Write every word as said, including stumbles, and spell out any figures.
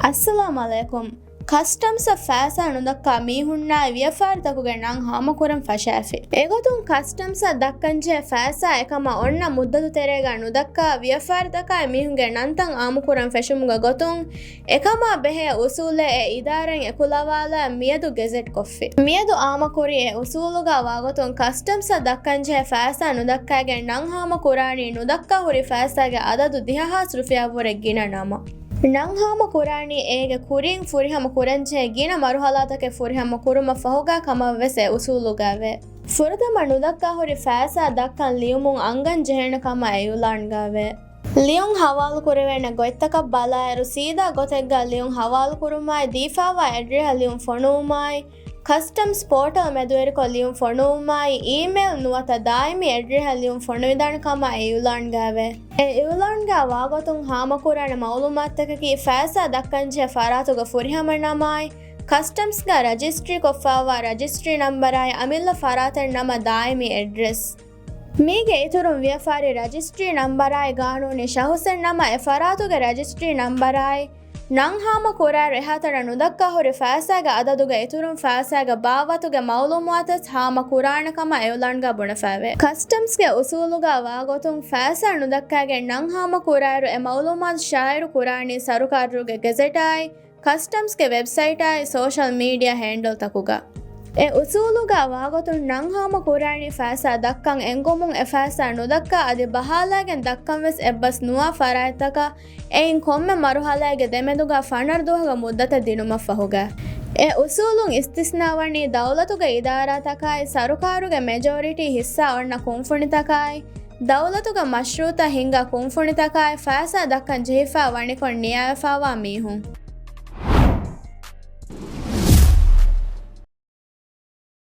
އައްސަލާމް އަލައިކުމް. ކަސްޓަމްސަށް ފައިސާ ނުދައްކާ މީހުންނާއި ވިޔަފާރިތަކުގެ ނަން ހާމަކުރަން ފަށާފި. އެގޮތުން ކަސްޓަމްސަށް ދައްކަންޖެހޭ ފައިސާ އެކަމަށް އޮންނަ މުއްދަތު ތެރޭގަ ނުދައްކާ ވިޔަފާރިތަކާއި މީހުންގެ ނަންތައް އާއްމުކުރަން ފެށުމުގެ ގޮތުން އެކަމާ ބެހޭ އުސޫލެއް އެ އިދާރާއިން އެކުލަވާލާ މިއަދު ގެޒެޓް ކޮށްފި. މިއަދު އާއްމުކުރި އެ އުސޫލުގަ ވާގޮތުން ކަސްޓަމްސަށް ދައްކަންޖެހޭ ފައިސާ ނުދައްކައިގެން ނަން ހާމަ ކުރާނީ ނުދައްކާ ހުރި ފައިސާގެ އަދަދު ދިހަ ހާސް ރުފިޔާ ވުރެ ގިނަ ނަމަ. ނަން ހާމަ ކުރާނީ އޭގެ ކުރިން ފުރިހަމަ ކުރަންޖެހޭ ގިނަ މަރުހަލާތަކެއް ފުރިހަމަ ކުރުމަށް ފަހުގަ ކަމަށްވެސް އެ އުސޫލުގައެވެ. ފުރަތަމަ ނުދައްކާ ހުރި ފައިސާ ދައްކަން ލިޔުމުން އަންގަން ޖެހޭނެ ކަމަށް އެ އިއުލާންގައެވެ. ލިޔުން ހަވާލު ކުރެވޭނެ ގޮތްތަކަށް ބަލާއިރު، ސީދާ ގޮތެއްގަ ލިޔުން ހަވާލު ކުރުމާއި، ދީފާވާ އެޑްރެހަށް ލިޔުން ފޮނުވުމާއި، ކަސްޓަމްސް ޕޯޓަލް މެދުވެރިކޮށް ލިޔުން ފޮނުވުމާއި، އީމެއިލް ނުވަތަ ދާއިމީ އެޑްރެހަށް ލިޔުން ފޮނުވިދާނެ ކަމަށް އެ އިއުލާންގައެވެ. އެ އިއުލާންގަ ވާގޮތުން ހާމަކުރާނެ މައުލޫމާތުތަކަކީ ފައިސާ ދައްކަންޖެހޭ ފަރާތުގެ ފުރިހަމަ ނަމާއި، ކަސްޓަމްސްގަ ރަޖިސްޓްރީ ކޮށްފައިވާ ރަޖިސްޓްރީ ނަންބަރާއި، އަމިއްލަ ފަރާތެއް ނަމަ ދާއިމީ އެޑްރެސް. މީގެ އިތުރުން ވިޔަފާރި ރަޖިސްޓްރީ ނަންބަރާއި، ގާނޫނީ ޝަހުސެއް ނަމަ އެ ފަރާތުގެ ރަޖިސްޓްރީ ނަންބަރާއި، ނަން ހާމަ ކުރާއިރު އެހާތަނަށް ނުދައްކާ ހުރި ފައިސާގެ އަދަދުގެ އިތުރުން ފައިސާގެ ބާވަތުގެ މައުލޫމާތުވެސް ހާމަ ކުރާނެ ކަމަށް އެ އިއުލާންގަ ބުނެފައެވެ. ކަސްޓަމްސްގެ އުސޫލުގަ ވާގޮތުން ފައިސާ ނުދައްކައިގެން ނަން ހާމަ ކުރާއިރު އެ މައުލޫމާތު ޝާއިއު ކުރާނީ ސަރުކާރުގެ ގެޒެޓާއި، ކަސްޓަމްސްގެ ވެބްސައިޓާއި ސޯޝަލް މީޑިއާ ހޭންޑަލްތަކުގަ. އެ އުސޫލުގަ ވާގޮތުން ނަން ހާމަ ކުރާނީ ފައިސާ ދައްކަން އެންގުމުން އެ ފައިސާ ނުދައްކާ އަދި ބަހާލައިގެން ދައްކަން ވެސް އެއްބަސް ނުވާ ފަރާތްތަކަށް، އެއިން ކޮންމެ މަރުހަލައިގެ ދެމެދުގަ ފަނަރަ ދުވަހުގެ މުއްދަތެއް ދިނުމަށް ފަހުގަ. އެ އުސޫލުން އިސްތިސްނާވަނީ ދައުލަތުގެ އިދާރާތަކާއި، ސަރުކާރުގެ މެޖޯރިޓީ ހިއްސާ އޮންނަ ކުންފުނިތަކާއި، ދައުލަތުގެ މަޝްރޫއުތައް ހިންގާ ކުންފުނިތަކާއި، ފައިސާ ދައްކަން ޖެހިފައި ވަނިކޮށް ނިޔާވެފައިވާ މީހުން.